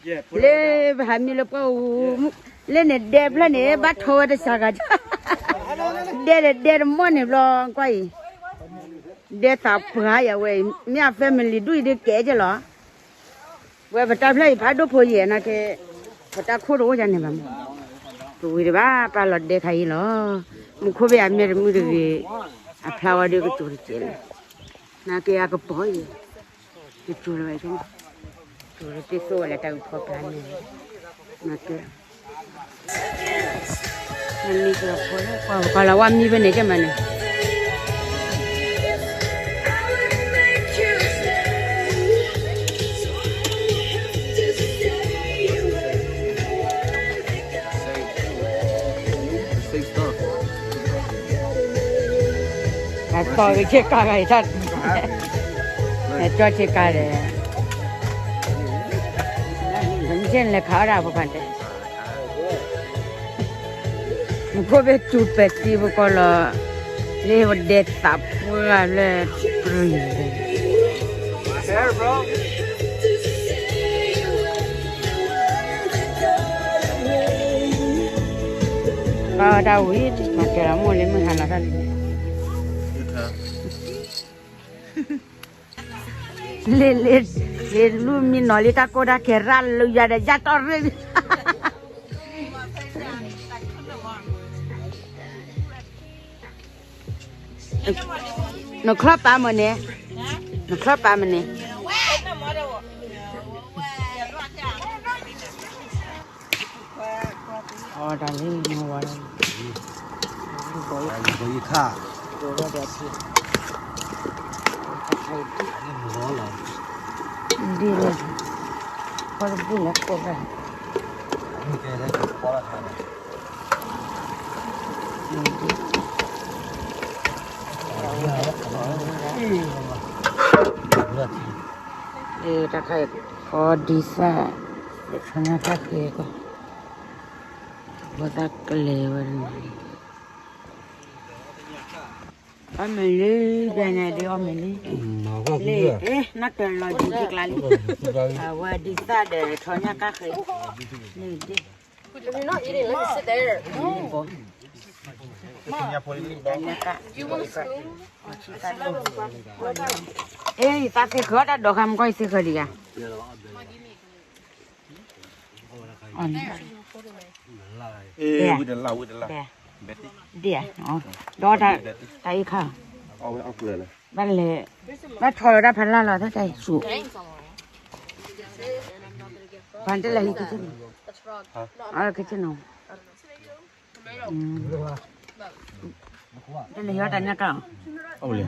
လၢပဟးမံလၢပှၢ်အူ, လၢန့ၣ်ဒဲဖျၢၣ်န့ၣ် ဘၣ်ထီဝဲတစှၤဂၤ, ဒဲဒီးဒဲတမီၢ်န့ၣ်ဘျီ, ကွၢ်အံၤ, ဒဲသးပှၢ်ယၤဝဲအံၤ, မ့ၢ်အ family ဒူၣ်အံၤဒုးကဲကဲလီၤ. ဝဲပတၢ်ဖျၢၣ်အံၤဖးဒိၣ်ဖိယဲၢ်နာ်က့, ပတၢ်ခိၣ်တအိၣ်ယၤန့ၣ်ဘၣ်မး, ပဝံၤတဘၣ် ပၢ်လီၤဒဲခါအံၤလီၤ. မူခိၣ်ဘ့ၣ်အမဲာ်တမုာ်တဂ့ၤ, အဖျါဝဲဒုးကတိၤတကဲလၢာ်, နာ်က့အကပီၤအံၤ, ကတိၤလၢၤဘၣ်, ကတိၤလၢတ့သိးဝဲလၢတၢ်အုးဖီပျၢ်န့ၣ်, နာ်က့ မ့ၢ်ကလီၤဖိလၢကွၢ်ကီလီၤဝါမံဖဲန့ၣ်ကဲမးန့ၣ်. Safe stuff. အသီကဆ့ကၤဂၤအံၤတၢ်, ကၠီဆ့ကၤဒီး, မ့ၢ်လဲၤခးအီၣ်ဒၣ်ပှၤပှၤတဲ, မူခိၣ်ဘ့ၣ်တူၤပဲာ်သံပကီလီၤ, လၢပဒဲသးပှၢ်လၢပြံၤ, ဘၣ်ဝဲဒၣ်ဝံၤ မၤကဲၤလီၤမိၢ်လၢမုၢ်ဟါလီၤတၢ်လံန့ၣ် လ့လ့, လ့လူမံနီၤလံတၢ်ကိၢ်တၢ်ဂီၤရၤလၢယၤဒီးယၤတီၢ်ရ့ၣ်, နချီၣ်ပာ်မၢ်န့ၣ်, နချီၣ်ပာ်မၢ်န့ၣ်. အီၣ်တၢ်လံ မ့ၢ်ဝဲ, ဘီယခါ, ဒ်လဲၣ်, ခီတဘူၣ်လၢကိးဘၣ်, တၢ်ခါအံၤ ကီဒံသၣ်, ဆီညါတၢ်ဃ့ကီ, ဝဲသးကလဲၤဝဲန့ၣ်, အီၣ်မ့ၢ်လံ, ဒ်န့ၣ်ဒ်အီၣ်မ့ၢ်လံ, လ့, နၢ်တလီၤဒံးတကျါလံ, အဝဲဒံသၣ်ဒီးဆီညါတၢ်ဃ့, န့ၣ်ဒ် You're not eating. Let me sit there. အ့ ယသးသ့ဃၢၤတၢ်ဒိးခါမကီၢ် ယသ့ဃၢၤဒံးယၤ, အ့ ဝံၤတလၢ် ဝံၤတလၢ်, ဒ်, ဒီးတၢ်အံၤခါ, ဘၣ်လဲၤ, ဘၣ်ထီလီၤတၢ်ဖးလၢ်လီၤ တၢ်တၢ်အံၤဆူၣ်, ပှၤတလဲၤဟံးက့ၤ, အက့ၤနီၤ, တလဲၤဟံးတၢ်ညၣ်ကၣ်, အိၣ်လံ,